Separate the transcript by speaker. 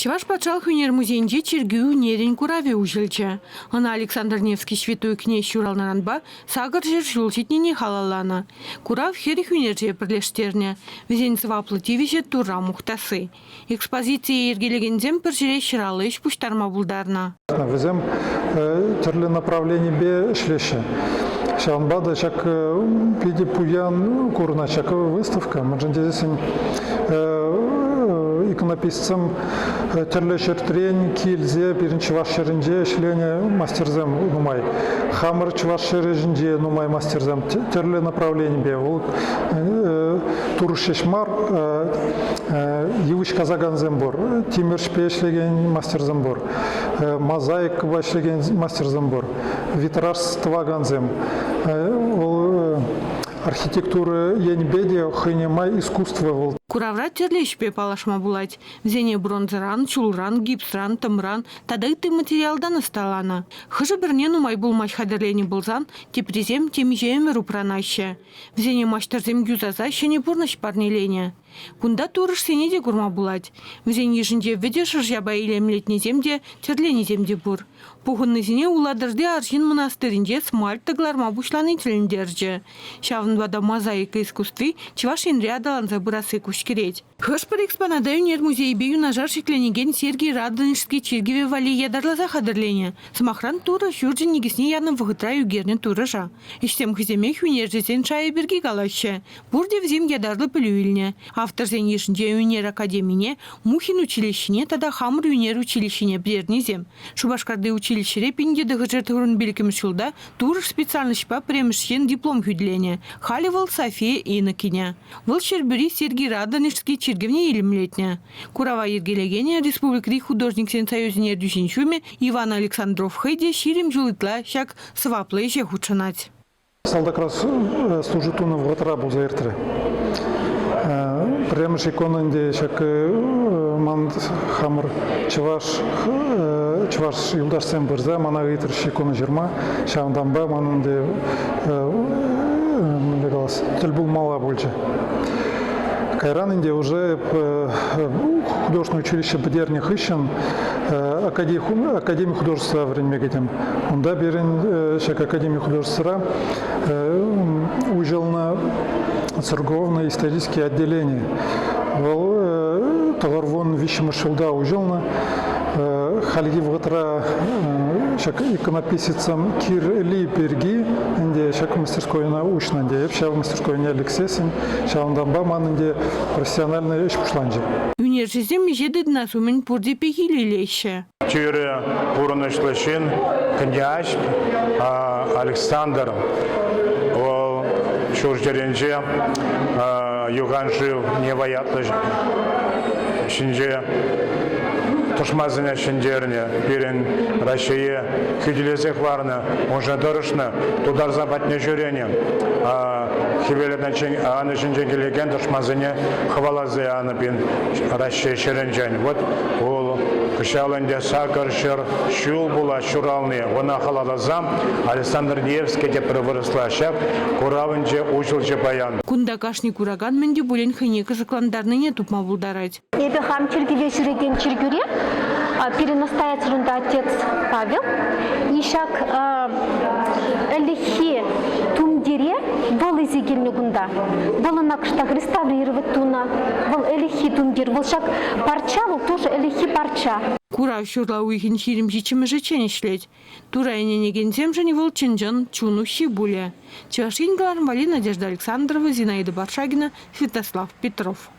Speaker 1: Чӑваш патшалӑх ӳнер музейӗнче чиркӳ ӳнерӗн куравӗ уҫӑлчӗ. Ӑна Александр Невский ҫветтуй кнеҫ ҫуралнӑранпа 800 ҫул ҫитнине халалланӑ. Курав 40 ӳнерҫе пӗрлештернӗ. Вӗсен сӑваплӑ тивӗҫӗ Турра мухтасси. Экспозицие йӗркелекенсем пӗр ҫӗре ҫӑраллӑ ӗҫ пуҫтарма пултарнӑ.
Speaker 2: Вӗсем тӗрлӗ направленипе ӗҫлеҫҫӗ. Ҫавӑнпа та ҫак питӗ пуян курӑнать ҫак выставка. Мӗншӗн тесессӗн иконописцсем тӗрлӗ ҫӗртрен килсе пирӗн чӑваш ҫӗрӗнче ӗҫленӗ мастерсем нумай. Хамӑр чӑваш ҫӗрӗ ҫинче нумай мастерсем тӗрлӗ направленипе. Вӑл турӑш ҫеҫ мар, йывӑҫ касакансем пур, тимӗрҫпе ӗҫлекен мастерсем пур, мозаикӑпа ӗҫлекен мастерсем пур, витраж тӑвакансем. Вӑл архитектура енӗпе те хӑйне май искусство вӑл.
Speaker 1: Куравра тӗрлӗ ӗҫпе паллашма пулать. Вӗсене бронзӑран, чулран, гипсран, тӑмран тата ытти материалтан ӑсталанӑ. Хӑшӗ-пӗрне нумай пулмасть хатӗрленӗ пулсан, теприсем темиҫе ӗмӗр упранаҫҫӗ. Вӗсене маҫтӑрсем юсаса ҫӗнӗ пурнӑҫ парнеленӗ. Кунта турӑшсене те курма пулать. Вӗсен йышӗнче вӗтӗ шӑрҫапа илемлетнисем те, тӗрленисем те пур. Пухӑннисене Улатӑрти арҫын мӑнастирӗнче смальта кӑларма пуҫлани тӗлӗнтерчӗ. Ҫавӑнпа та мозаика искусстви Чӑваш Енре аталанса пырасси куҫкӗрет. Хӑш-пӗр экспоната ӳнер музейӗпе юнашар ҫӗкленекен Сергий Радонежский чиркӗвӗ валли ятарласа хатӗрленӗ. Сӑмахран, Турӑ ҫурчӗн никӗсне янӑ вӑхӑтра ӳкернӗ турӑша. Ӗҫсем хӑйсемех ӳнерҫӗсен шайӗ пирки калаҫҫӗ. Пурте вӗсем ятарлӑ пӗлӳ илнӗ. Авторсен йышӗнче ӳнер академине, Мухин училищине тата хамӑр ӳнер училищине пӗтернисем. Шупашкарти училищӗре 1995 ҫулта турӑш специальноҫпа пӗрремӗш ҫын диплом хӳтӗленӗ. Халӗ вӑл София Иннокеня. Вӑл Ҫӗрпӳри Сергий Радонежский чиркӗвне илемлетнӗ. Курава йӗркелекенӗ республикӑри художниксен союзӗн ертӳҫин ҫумӗ Иван Александров хӑй те 20 ҫул ытла ҫак сӑваплӑ ӗҫе хутшӑнать.
Speaker 2: Салтакра служить тунӑ вӑхӑтра пулса иртрӗ. Пӗрремӗш икона ӗнтӗ ҫак ман хамӑр чӑваш чӑваш юлташсем пырса мана ыйтрӗҫ икона ҫырма. Ҫавӑнтанпа ман ӗнтӗ мӗнле калас, тӗл пулмалла пулчӗ. Кайран ӗнтӗ уже художественное училище пӗтернӗ хыҫҫӑн Академи художества вӗренме кӗтӗм. Унта пирӗн ҫак Академи художествӑра уҫӑлнӑ церковно-исторический отделени. Вӑл 93-мӗш ҫулта уҫӑлнӑ. Хальхи вӑхӑтра ҫак иконописецсем кирли пирки ӗнтӗ ҫак мастерскойна уҫнӑ ӗнтӗ. Эп ҫав мастерскойне лексессӗн ҫавӑнтанпа ман ӗнтӗ профессиональный ӗҫ пуҫланчӗ.
Speaker 1: Ӳнерҫӗсем ӗҫе тытӑнас умӗн пурте пехил илеҫҫӗ.
Speaker 3: Тӳрӗ пурӑнӑҫлӑ ҫын князь Александр вӑл ҫурҫӗрӗнче юханшыв Нева ятлӑ ҫинче тӑшмансене ҫӗнтернӗ. Пирӗн Раҫҫее хӳтӗлесе хӑварнӑ, уншӑн тӑрӑшнӑ, тутарса патне ҫӳренӗ. Хӗвелӗнчен анӑҫӗнчен килекен тӑшмансене хӑваласа янӑ пин Раҫҫей ҫӗрӗнчен. Вот вӑл кӑҫал ӗнтӗ 800 ҫул пулать ҫурални. Ӑна халалласа Александр Невский тепӗр вырӑсла ҫак куравӗнче уҫӑлчӗ паян.
Speaker 1: Кунта кашни куракан мӗн те пулин хӑйне кӑсӑклантарнине тупма пултарать.
Speaker 4: Эпӗ хам чиркӗве ҫӳрекен чиркӳре пирӗн настоятель унта отец Павел. И ҫак ӗлӗкхи тумтире вӑл илсе килнӗ кунта. Вӑл ӑна кӑштах реставрировать тунӑ. Вӑл ӗлӗкхи тумтир. Вӑл ҫак парча, вӑл тоже ӗлӗкхи парча.
Speaker 1: Курав ҫурла уйӑхӗн 27-мӗшӗччен ӗҫлет. Тура ӗненекенсемшӗн вӑл чӑн-чӑн чун уҫҫи пулӗ. Чӑваш Ен кӑларӑм валли Надежда Александрова, Зинаида Баршагина, Святослав Петров.